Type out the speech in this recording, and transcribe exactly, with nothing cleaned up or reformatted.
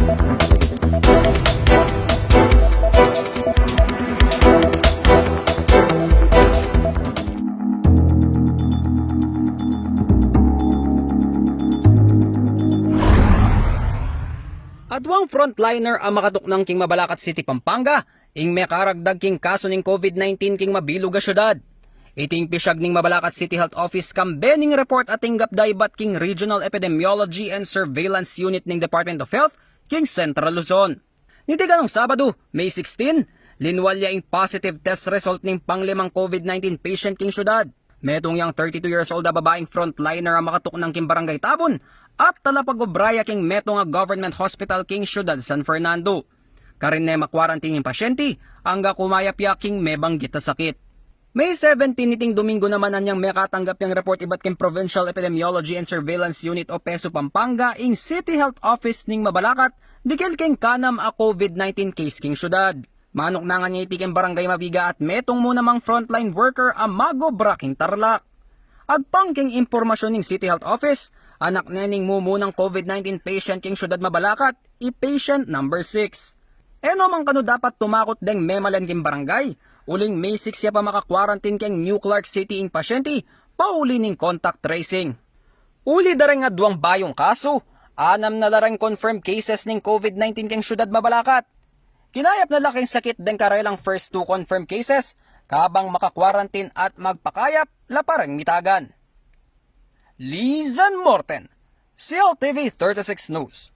Aduang frontliner a makatuknang king Mabalacat City, Pampanga, ing mekaragdag king kasu ning COVID nineteen king mabilug a syudad. Iti ing pisyag ning Mabalacat City Health Office kambe ning report a tinggap da ibat king Regional Epidemiology and Surveillance Unit ning Department of Health king Central Luzon. Niti kanung Sabadu, May sixteen, linwal ya ing positive test result ning panglimang COVID nineteen patient king syudad. Metung yang thirty-two years old a babaing frontliner a makatuknang king Barangay Tabon at talapag-obra ya king metung a government hospital king syudad San Fernando. Karin ne ma-quarantine ing pasyente, angga kumayap ya king mebanggit a sakit. May seventeen, niting Domingo naman, anyang mekatanggap yang report ibat king Provincial Epidemiology and Surveillance Unit o PESU Pampanga ing City Health Office ning Mabalacat, dikil king kanam a COVID nineteen case king syudad. Manuknangan ya iti king Barangay Mabiga at metung mu namang frontline worker a mag-obra king Tarlac. Agpang king impormasyun ning City Health Office, anak ne ning mumunang COVID nineteen patient king syudad Mabalacat, i patient number six. E no man kanu dapat tumakut deng memalen king barangay, uling May six ya pa maka-quarantine king New Clark City ing pasyente, pauli ning contact tracing. Uli da reng aduang bayung kasu, anam na la reng confirmed cases ning COVID nineteen king syudad Mabalacat. Kinayap na la king sakit deng karelang first two confirmed cases, kabang maka-quarantine at magpakayap la pa reng mitagan. Lizan Morten, C L T V thirty-six News.